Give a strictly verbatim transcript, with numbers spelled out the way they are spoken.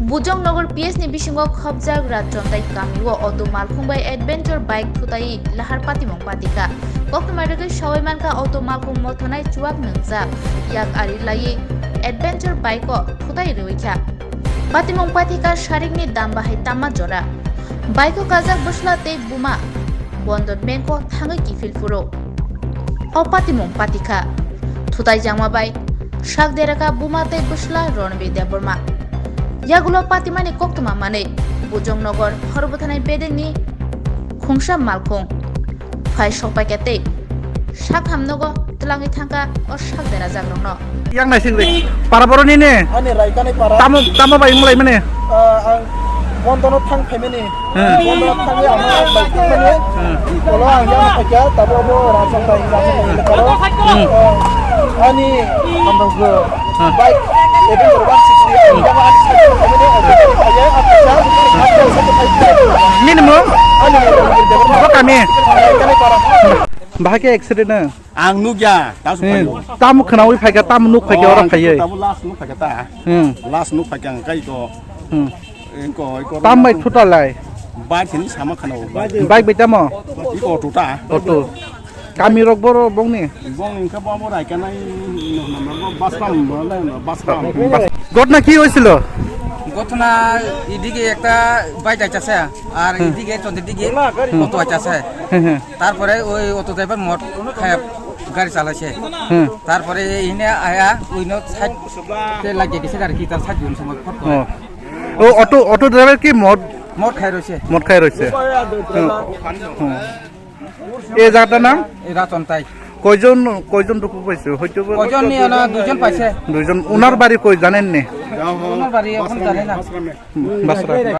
Bujongnagar P S ni bisingo khopjak Ratchontai kamio auto malkhung bai adventure bike thutaiwi lahar patimung patikha. Koktwma rwgwi sawi mankha auto malkhung mothanai chuwak nwngjak, yak ari laiwi adventure bike o thutai rwikha. Patimung patikha sarikni dam bahai tamma jora. Bike o kajak bwsla tei buma Bondon Bank o thangwi kiphil phuru. O patimung patikha. Thutai jangma bai sak deraka buma tei bwsla Ronbir Debbarma. Yagulo patimani koktwma manwi Bujongnagar Horbwthanai bedengni khungsa malkhung phai sokpaikha tei sak hamnogo twlangwi thangkha o sak derajakrokno. Yang naising de. Para boroni ne. Ani Raikani para. Tamo, tamo bai mulai mane. Ah, ang Bondono thang phaimani. Hmm. Bondono thangwi ang bai thangmani. Hmm. Olo ang yang phaikha, tabo bo Rasambai, Rasambai lekaro. Hmm. Ah, ani hamrokgo. Hmm. Bike, even one sixty, ang yang ani phaikha, ang yang phaikha. Nini mung? Ani mung. Bo kami. Raikani para. Bahai khe accident na? Ang nukya, tasu Hmm, payo. Tamo khwnawi phaikha, tamo nuk phaikha, Oh, oro ang phaiwi. Tabo last nuk phaikha ta. Hmm. Last nuk phaikha ang kai to. Hmm. Engko, engko. Tam bai thuta lai? Bike ni sama khwna o, bike. Bike bai tamo? Iko tuta. Auto. Kami rok boro bongni? Bong engka bo amo Raikani, no, no, no, no, Basram, no, no, no, Basram. Bas-, ঘটনা কি হয়েছিল? ঘটনা এদিকে একটা বাইক যাইতেছে, আর হুম। এদিকে চন্দ্রের দিকে হুম। অটো যাইতেছে। হুম, হুম। তারপরে ওই অটো ড্রাইভার মদ খায় গাড়ি চালাইছে। হুম। তারপরে এনে আয়া ওই নো সাইড তে লাগিয়ে গেছে আর কি, তার সাইড জোন সময় ফট করে। ও। ও, অটো, অটো ড্রাইভার কি মদ? মদ খাই রয়েছে। মদ খাই রয়েছে। হুম। হুম। এই জায়গাটার নাম? এই রাতন তাই। কয়জন, কয়জন দুঃখ পাইছে? হয়তো বা কয়জন নিয়ে না, দুইজন পাইছে। দুইজন। ওনার বাড়ি কই জানেন নি? ওনার বাড়ি এখন জানি না। হুম, বাসরা।